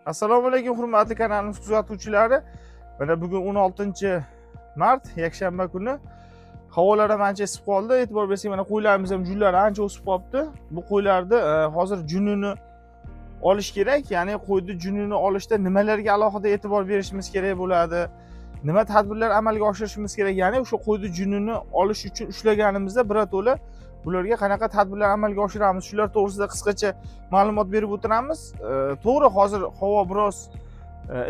Assalomu alaykum, hurmatli kanalimiz kuzatuvchilari. Mana bugun 16 mart, yakshanba kuni. Havolar ham ancha isib qoldi. E'tibor bersak, mana qo'ylarimiz ham junlari ancha o'sib qolibdi. Bu qo'ylarni hozir junini olish kerak. Ya'ni qo'yni junini olishda nimalarga alohida e'tibor berishimiz kerak bo'ladi? Nima tadbirlar amalga oshirishimiz kerak? Ya'ni o'sha qo'yni junini olish uchun ushlaganimizda birato'la bularga qanaqa tadbirlar amalga oshiramiz? Shular to'g'risida qisqacha ma'lumot berib o'tiramiz. To'g'ri, hozir havo biroz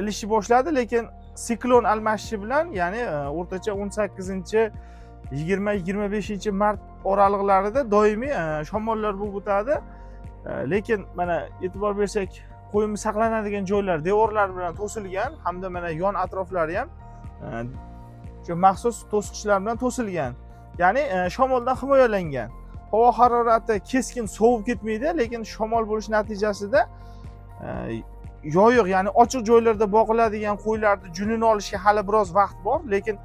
ilishib boshladi, lekin siklon almashishi bilan, ya'ni o'rtacha 18, 20, 25 mart oraliqlarida doimiy shamollar bo'lib o'tadi. Lekin mana e'tibor bersak, qo'yimiz saqlanadigan joylar devorlar bilan to'silgan hamda mana yon atroflari ham shu maxsus to'siqchilar bilan to'silgan, ya'ni shamoldan himoyalangan. Havo harorati keskin sovib ketmaydi, lekin shamol bo'lishi natijasida yoyiq, ya'ni ochiq joylarda boqiladigan qo'ylarni junini olishga hali biroz vaqt bor, lekin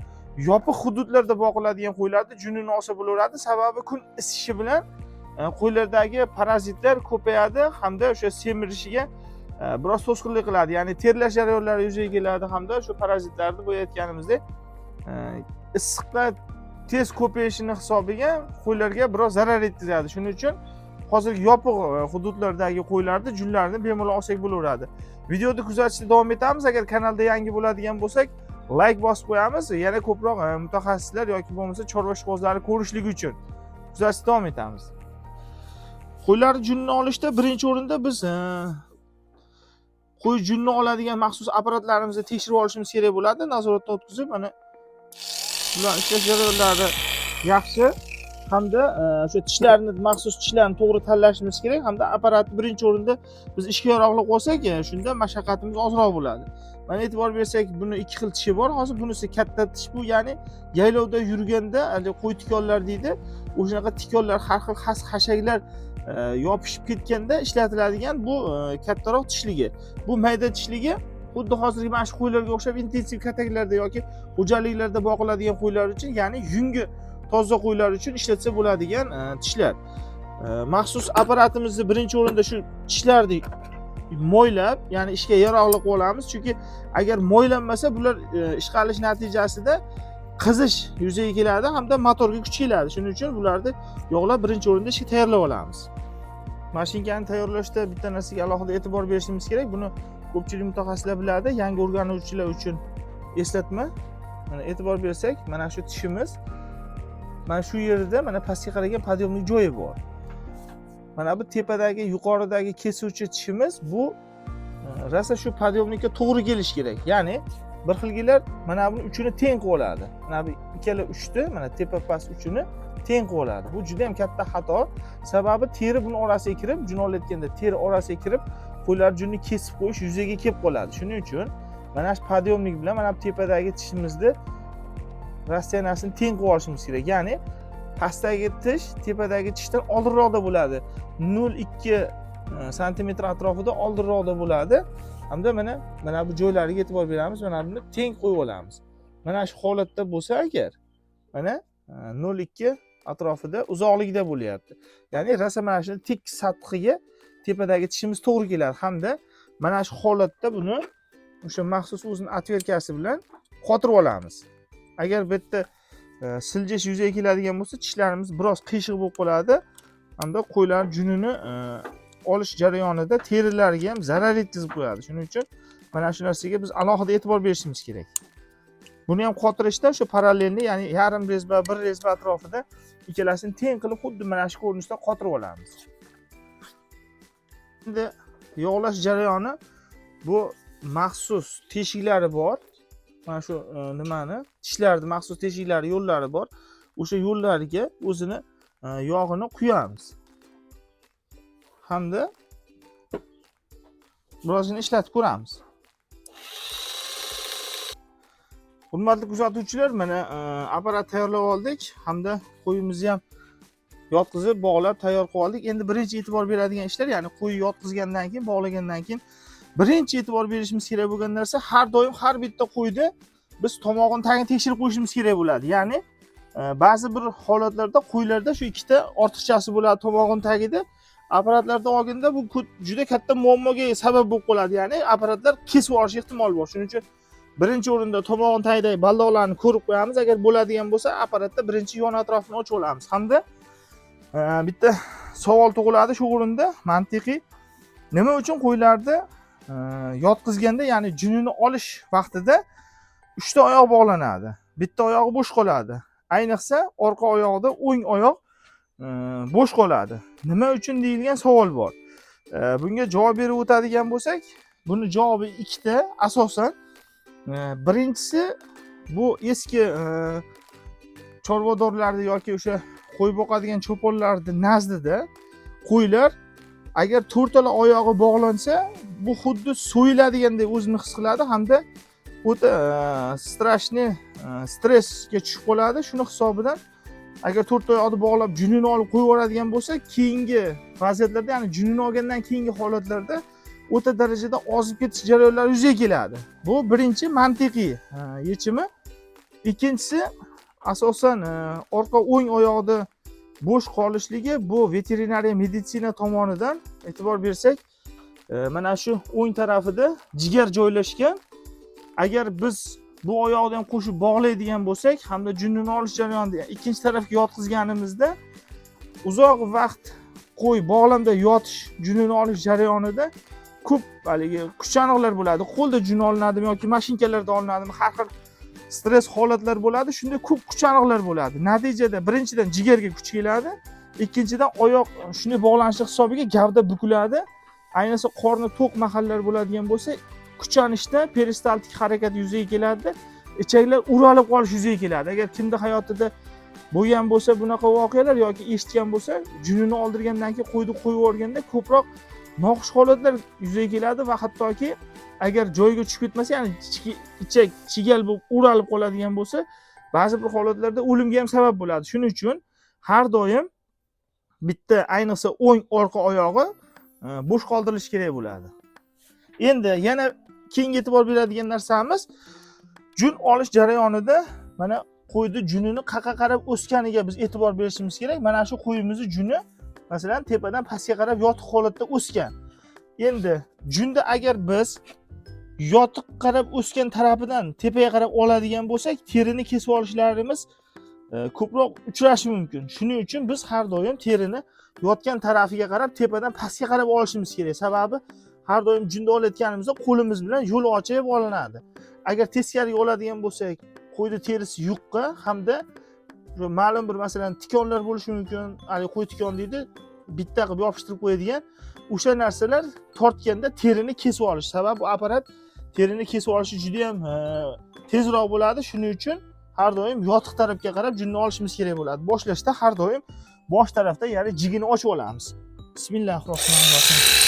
yopiq hududlarda boqiladigan qo'ylarni junini olsa bo'laveradi. Sababi kun isishi bilan qo'ylardagi parazitlar ko'payadi hamda o'sha semirishiga biroz to'sqinlik qiladi, ya'ni terlash jarayonlari yuzaga keladi hamda shu parazitlarni, boya aytganimizdek, issiqqa tez ko'payishini hisobiga qo'ylarga biroz zarar yetkazadi. Shuning uchun hozirgi yopiq hududlardagi qo'ylarni junlarini bemalol olsak bo'laveradi. Videoni kuzatishda davom etamiz. Agar kanalda yangi bo'ladigan bo'lsak, layk bosib qo'yamiz, yana ko'proq mutaxassislar yoki bo'lmasa chorva ishqibozlari ko'rishligi uchun. Kuzatishda davom etamiz. Qo'ylarni junini olishda birinchi o'rinda biz qo'y junini oladigan maxsus apparatlarimizni tekshirib olishimiz kerak bo'ladi, nazoratdan o'tkazib. Mana bular ishlash jarayonlari yaxshi hamda o'sha tishlarni, maxsus tishlarni to'g'ri tanlashimiz kerak hamda apparatni birinchi o'rinda biz ishga yaroqli olsak, shunda mashaqqatimiz ozroq bo'ladi. Mana e'tibor bersak, buni ikki xil tishi bor. Hozir bunisi katta tish bu, ya'ni yaylovda yurganda haligi qo'y tikonlar deydi, o'shanaqa tikonlar, har xil xas xashaklar yopishib ketganda ishlatiladigan bu kattaroq tishligi. Bu mayda tishligi xuddi hozirgi mana shu qo'ylarga o'xshab intensiv kataklarda yoki xo'jaliklarda boqiladigan qo'ylar uchun, ya'ni yungi toza qo'ylar uchun ishlatsa bo'ladigan tishlar. Maxsus apparatimizni birinchi o'rinda shu tishlarni moylab, ya'ni ishga yaroqli qilib olamiz, chunki agar moylanmasa, bular ishqalish natijasida qizish yuzaga keladi hamda motorga kuch keladi. Shuning uchun bularni yog'lab, birinchi o'rinda ishga tayyorlab olamiz. Mashinkani tayyorlashda bitta narsaga alohida e'tibor berishimiz kerak. Buni ko'pchilik mutaxassislar biladi, yangi o'rganuvchilar uchun eslatma. Mana e'tibor bersak, mana shu tishimiz mana shu yerda, mana pastga qaragan подъемный joyi bor. Mana bu tepadagi, yuqoridagi kesuvchi tishimiz bu rosa shu подъемник ka to'g'ri kelishi kerak. Ya'ni bir xilgilar mana buni uchini teng qilib oladi, mana bu ikkala uchni, mana tepa past uchini teng qilib oladi. Bu juda ham katta xato, sababi teri buni orasiga kirib, jun olayotganda teri orasiga kirib, qo'ylar junni kesib qo'yish yuzaga kelib qoladi. Shuning uchun mana shu подъемник bilan mana bu tepadagi tishimizni расстояния sini teng qilib olishimiz kerak, ya'ni pastdagi tish tepadagi tishdan oldinroqda bo'ladi, 0,2 santimetr atrofida oldinroqda bo'ladi. Hamda mana bu joylariga e'tibor beramiz, mana buni teng qo'yib olamiz. Mana shu holatda bo'lsa agar, mana 0,2 atrofida uzoqlikda bo'lyapti, ya'ni rosa mana shuni tekis sathiga tepadagi tishimiz to'g'ri keladi hamda mana shu holatda buni o'sha maxsus o'zini отвертка si bilan qotirib olamiz. Agar bu yerda siljish yuzaga keladigan bo'lsa, tishlarimiz biroz qiyshiq bo'lib qoladi hamda qo'ylar junini olish jarayonida terilariga ham zarar yetkazib qo'yadi. Shuning uchun mana shu narsaga biz alohida e'tibor berishimiz kerak. Buni ham qotirishda o'sha параллельный, ya'ni yarim резьба, bir резьба atrofida ikkalasini teng qilib, xuddi mana shu ko'rinishda qotirib olamiz. Endi yog'lash jarayoni, bu maxsus teshiklari bor, mana shu nimani, tishlarni maxsus teshiklari, yo'llari bor. O'sha yo'llariga o'zini yog'ini quyamiz hamda birozgina ishlatib ko'ramiz. Hurmatli kuzatuvchilar, mana apparat tayyorlab oldik hamda qo'yimizni ham yotqizib, bog'lab, tayyor qilib oldik. Endi birinchi e'tibor beradigan ishlar, ya'ni qo'y yotqizgandan keyin, bog'lagandan keyin birinchi e'tibor berishimiz kerak bo'lgan narsa, har doim har bitta qo'yni biz tomog'ini tagini tekshirib qo'yishimiz kerak bo'ladi. Ya'ni ba'zi bir holatlarda qo'ylarda shu ikkita ortiqchasi bo'ladi tomog'ini tagida. Apparatlarda olganda bu juda katta muammoga sabab bo'lib qoladi, ya'ni apparatlar kesib yuborish ehtimoli bor. Shuning uchun birinchi o'rinda tomog'ini tagidagi baldoqlarni ko'rib qo'yamiz. Agar bo'ladigan bo'lsa, apparatda birinchi yon atrofini ochib olamiz. Hamda bitta savol tug'iladi shu o'rinda mantiqiy: nima uchun qo'ylarni yotqizganda, ya'ni junini olish vaqtida 3 ta oyoq bog'lanadi, bitta oyog'i bo'sh qoladi, ayniqsa orqa oyog'ida o'ng oyoq bo'sh qoladi, nima uchun deyilgan savol bor. Bunga javob berib o'tadigan bo'lsak, buni javobi ikkita asosan. Birinchisi, bu eski chorvadorlarda yoki o'sha qo'y boqadigan cho'ponlarni nazdida qo'ylar agar to'rtala oyog'i bog'lansa, bu xuddi so'yiladigandek o'zini his qiladi hamda o'ta страшный stressga tushib qoladi. Shuni hisobidan agar to'rtta oyoqni bog'lab junini olib qo'yib yuboradigan bo'lsa, keyingi vaziyatlarda, ya'ni junini olgandan keyingi holatlarda o'ta darajada ozib ketish jarayonlari yuzaga keladi. Bu birinchi mantiqiy yechimi. Ikkinchisi, asosan orqa o'ng oyog'ida bo'sh qolishligi, bu veterinariya meditsina tomonidan e'tibor bersak, mana shu o'ng tarafida jigar joylashgan. Agar biz bu oyoqni ham qo'shib bog'laydigan bo'lsak hamda junini olish jarayonida ikkinchi tarafga yotqizganimizda, uzoq vaqt qo'y bog'lamda yotish, junini olish jarayonida ko'p haligi kuchaniqlar bo'ladi. Qo'lda jun olinadimi yoki mashinkalarda olinadimi, har xil stress holatlar bo'ladi. Shunda ko'p kuchaniqlar bo'ladi. Natijada birinchidan jigarga kuch keladi, ikkinchidan oyoq shunday bog'lanishi hisobiga gavda bukiladi. Ayniqsa qorni to'q mahallar bo'ladigan bo'lsa, kuchanishda peristaltik harakat yuzaga keladi, ichaklar o'ralib qolish yuzaga keladi. Agar kimda hayotida bo'lgan bo'lsa bunaqa voqealar yoki eshitgan bo'lsa, junini oldirgandan keyin qo'yni qo'yib yuborganda ko'proq noxush holatlar yuzaga keladi va hattoki agar joyiga tushib ketmasa, ya'ni ichak chigal bo'lib o'ralib qoladigan bo'lsa, ba'zi bir holatlarda o'limga ham sabab bo'ladi. Shuning uchun har doim bitta, ayniqsa o'ng orqa oyog'i bo'sh qoldirilishi kerak bo'ladi. Endi yana keyingi e'tibor beradigan narsamiz, jun olish jarayonida mana qo'yni junini qayerga qarab o'sganiga biz e'tibor berishimiz kerak. Mana shu qo'yimizni juni masalan tepadan pastga qarab yotiq holatda o'sgan. Endi junda agar biz yotiq qarab o'sgan tarafidan tepaga qarab oladigan bo'lsak, terini kesib olishlarimiz ko'proq uchrashi mumkin. Shuning uchun biz har doim terini yotgan tarafiga qarab tepadan pastga qarab olishimiz kerak. Sababi har doim junda olayotganimizda qo'limiz bilan yo'l ochib olinadi. Agar teskariga oladigan bo'lsak, qo'yni terisi yuqqa hamda ma'lum bir masalan tikonlar bo'lishi mumkin, hali qo'y tikon deydi, bitta qilib yopishtirib qo'yadigan o'sha narsalar tortganda terini kesib olish. Sababi bu apparat terini kesib olishi juda ham tezroq bo'ladi. Shuning uchun har doim yotiq tarafga qarab junni olishimiz kerak bo'ladi. Boshlashda har doim bosh tarafda, ya'ni jigini ochib olamiz. Bismillahirrohmanirrohim.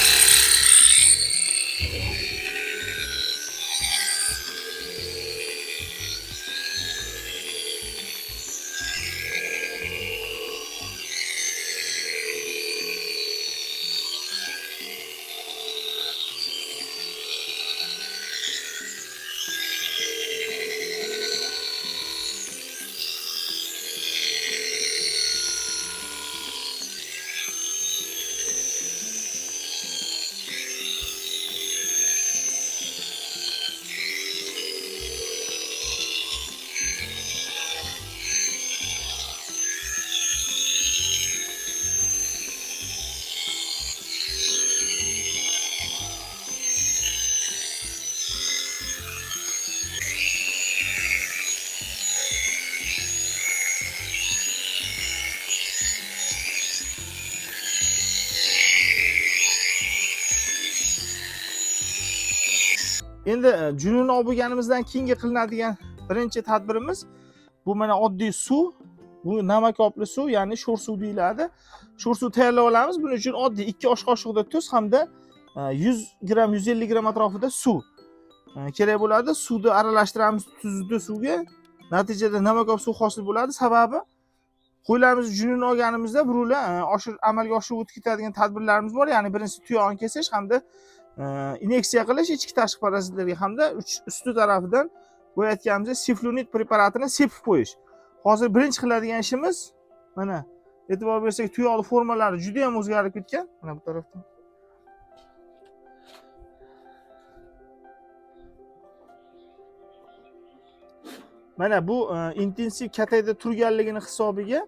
Endi junini olib bo'lganimizdan keyingi qilinadigan birinchi tadbirimiz bu mana oddiy suv, bu namakopli suv, ya'ni sho'r suv deyiladi. Sho'r suv tayyorlab olamiz. Buning uchun oddiy 2 osh qoshiqda tuz hamda 100 gram, 150 gram atrofida suv kerak bo'ladi. Suvni aralashtiramiz tuzni suvga. Natijada namakop suv hosil bo'ladi. Sababi qo'ylarimizni junini olganimizda birovlar amalga oshirib o'tib ketadigan tadbirlarimiz bor. Ya'ni birinchisi tuyog'ini kesish hamda inyeksiya qilish ichki tashqi parazitlarga hamda usti tarafidan boya aytganimizdek siflunit preparatini sepib qo'yish. Hozir birinchi qiladigan ishimiz mana E'tibor bersak, tuyoqli formalari juda ham o'zgarib ketgan. Mana bu tarafdan. Mana bu intensiv katakda turganligini hisobiga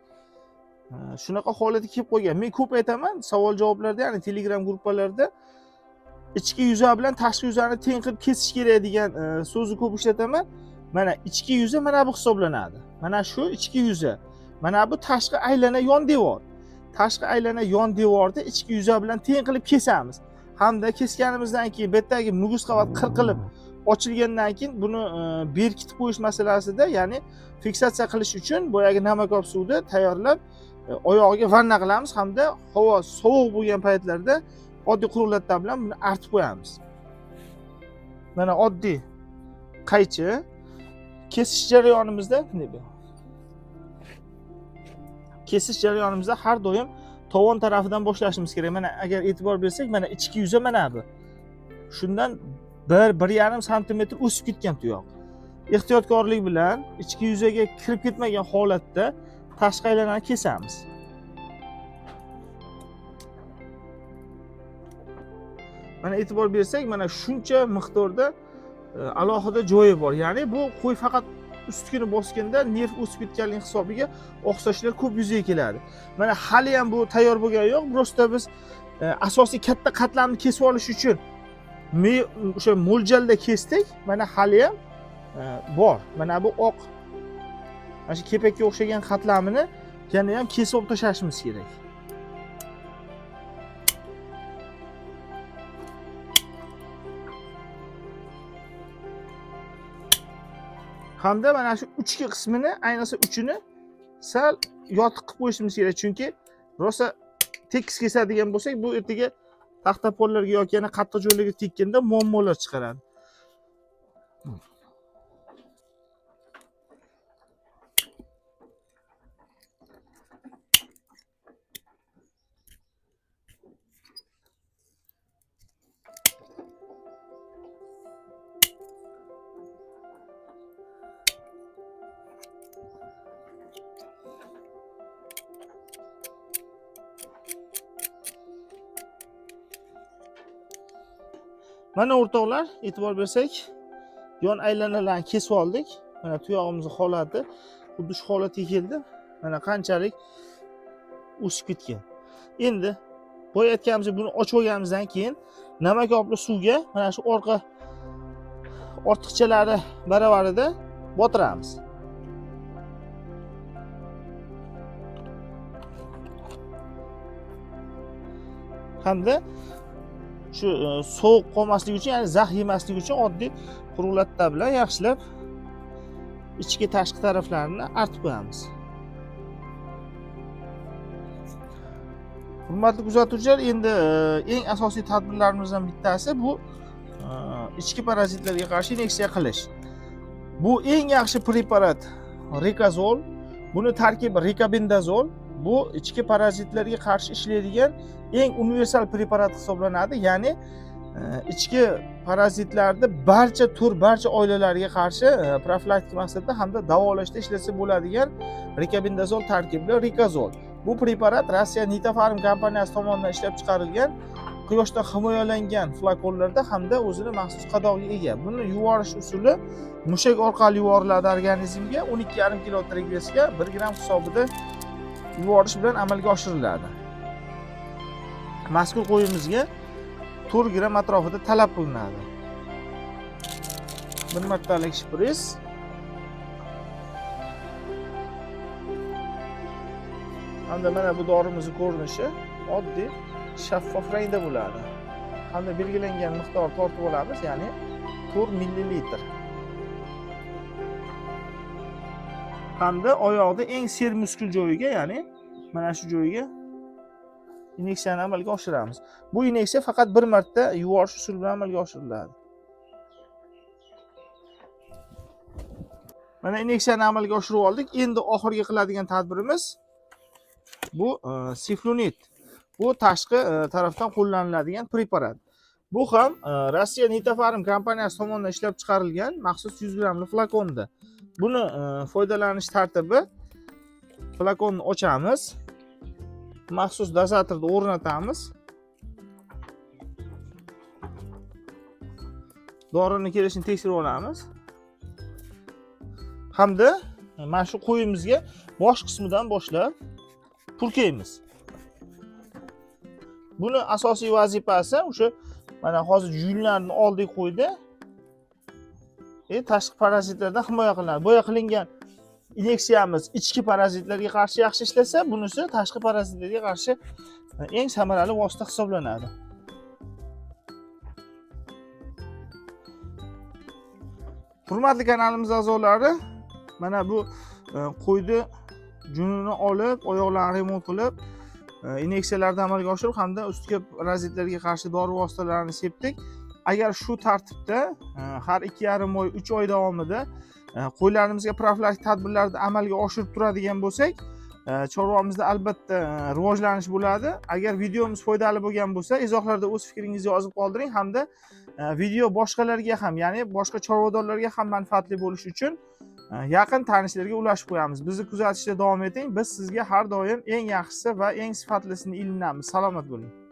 shunaqa holatga kelib qo'ygan. Men ko'p aytaman, savol javoblarda, ya'ni Telegram gruppalarida ichki yuza bilan tashqi yuzani teng qilib kesish kerak degan so'zni ko'p ishlataman. Mana ichki yuza mana bu hisoblanadi. Mana shu ichki yuza. Mana bu tashqi aylana yon devor. Tashqi aylana yon devorda ichki yuza bilan teng qilib kesamiz. Hamda kesganimizdan keyin bu yerdagi muguz qavat qirqilib ochilgandan keyin buni berkitib qo'yish masalasida, ya'ni fiksatsiya qilish uchun boyagi namakop suvda tayyorlab oyog'iga vanna qilamiz hamda havo sovuq bo'lgan paytlarda oddiy quruq latta bilan buni artib qo'yamiz. Mana oddiy qaychi kesish jarayonimizda har doim tovon tarafidan boshlashimiz kerak. Mana agar e'tibor bersak, mana ichki yuza mana bu. Shundan 1-1,5 santimetr o'sib ketgan tuyoq. Ehtiyotkorlik bilan ichki yuzaga kirib ketmagan holatda tashqi aylanani kesamiz. Mana e'tibor bersak, mana shuncha miqdorda alohida joyi bor. Ya'ni bu qo'y faqat ustkini bosganda nerv o'sib ketganligi hisobiga oqsashlar ko'p yuzaga keladi. Mana hali ham bu tayyor bo'lgani yo'q. Prosta biz asosiy katta qatlamni kesib olish uchun o'sha mo'ljalda kesdik. Mana hali ham bor. Mana bu oq mana shu kepakka o'xshagan qatlamini yana ham kesib olib tashlashimiz kerak. Hamda mana shu uchki qismini, ayniqsa uchini sal yotiq qilib qo'yishimiz kerak, chunki rosa tekis kesadigan bo'lsak, bu ertaga taxta pollarga yoki yana qattiq joylarga tekkanda muammolar chiqaradi. Mana o'rtoqlar, e'tibor bersak, yon aylanalarni kesib oldik. Mana tuyog'imizning holati xuddi shu holatga keldi. Mana qanchalik o'sib ketgan. Endi boya aytganimizdek, buni ochib olganimizdan keyin namakopli suvga mana shu orqa ortiqchalari baravarida botiramiz. Hamda shu sovuq qolmasligi uchun, ya'ni zax yemasligi uchun oddiy quruq latta bilan yaxshilab ichki tashqi taraflarini artib qo'yamiz. Hurmatli kuzatuvchilar, endi eng asosiy tadbirlarimizdan bittasi bu ichki parazitlarga qarshi inyeksiya qilish. Bu eng yaxshi preparat Rekazol. Buni tarkibi rekabendazol. Bu ichki parazitlarga qarshi ishlaydigan eng universal preparat hisoblanadi. Ya'ni ichki parazitlarni barcha tur, barcha oilalarga qarshi profilaktik maqsadda hamda davolashda ishlatsa bo'ladigan rekabendazol tarkibli Rekazol. Bu preparat Rossiya Nitafarm kompaniyasi tomonidan ishlab chiqarilgan, quyoshdan himoyalangan flakonlarda hamda o'zini maxsus qadog'iga ega. Buni yuvorish usuli mushak orqali yuboriladi organizmga, 12,5 kilo tirikvesga 1 gram hisobida yuvorish bilan amalga oshiriladi. Mazkur qo'yimizga 4 gram atrofida talab qilinadi. Bir martalik shpris. Hamda mana bu dorimizning ko'rinishi oddiy shaffof rangda bo'ladi. Hamda belgilangan miqdor tortib olamiz, ya'ni 4 millilitr. Hamda oyoqda eng sermuskul joyiga, ya'ni mana shu joyiga inyeksiyani amalga oshiramiz. Bu inyeksiya faqat bir marta yuvorish usuli bilan amalga oshiriladi. Mana inyeksiyani amalga oshirib oldik. Endi oxirgi qiladigan tadbirimiz bu siflunit. Bu tashqi tarafdan qo'llaniladigan preparat. Bu ham Rossiya Nitafarm kompaniyasi tomonidan ishlab chiqarilgan maxsus 100 gramli flakonda. Buni foydalanish tartibi: flakonni ochamiz. Maxsus dozatorni o'rnatamiz. Dorini kelishini tekshirib olamiz. Hamda mana shu qo'yimizga bosh qismidan boshlab purkaymiz. Buni asosiy vazifasi o'sha mana hozir junlarni oldik qo'ydi. Tashqi parazitlardan himoya qilinadi. Boya qilingan inyeksiyamiz ichki parazitlarga qarshi yaxshi ishlasa, bunisi tashqi parazitlarga qarshi eng samarali vosita hisoblanadi. Hurmatli kanalimiz a'zolari, mana bu qo'yni junini olib, oyoqlarini remont qilib, inyeksiyalarni amalga oshirib hamda ustiga parazitlarga qarshi dori vositalarini sepdik. Agar shu tartibda har 2,5 oy, 3 oy davomida qo'ylarimizga profilaktik tadbirlarni amalga oshirib turadigan bo'lsak, chorvamizda albatta rivojlanish bo'ladi. Agar videomiz foydali bo'lgan bo'lsa, izohlarda o'z fikringizni yozib qoldiring hamda video boshqalarga ham, ya'ni boshqa chorvadorlarga ham manfaatli bo'lishi uchun yaqin tanishlarga ulashib qo'yamiz. Bizni kuzatishda davom eting. Biz sizga har doim eng yaxshisi va eng sifatlisini ilinamiz. Salomat bo'ling.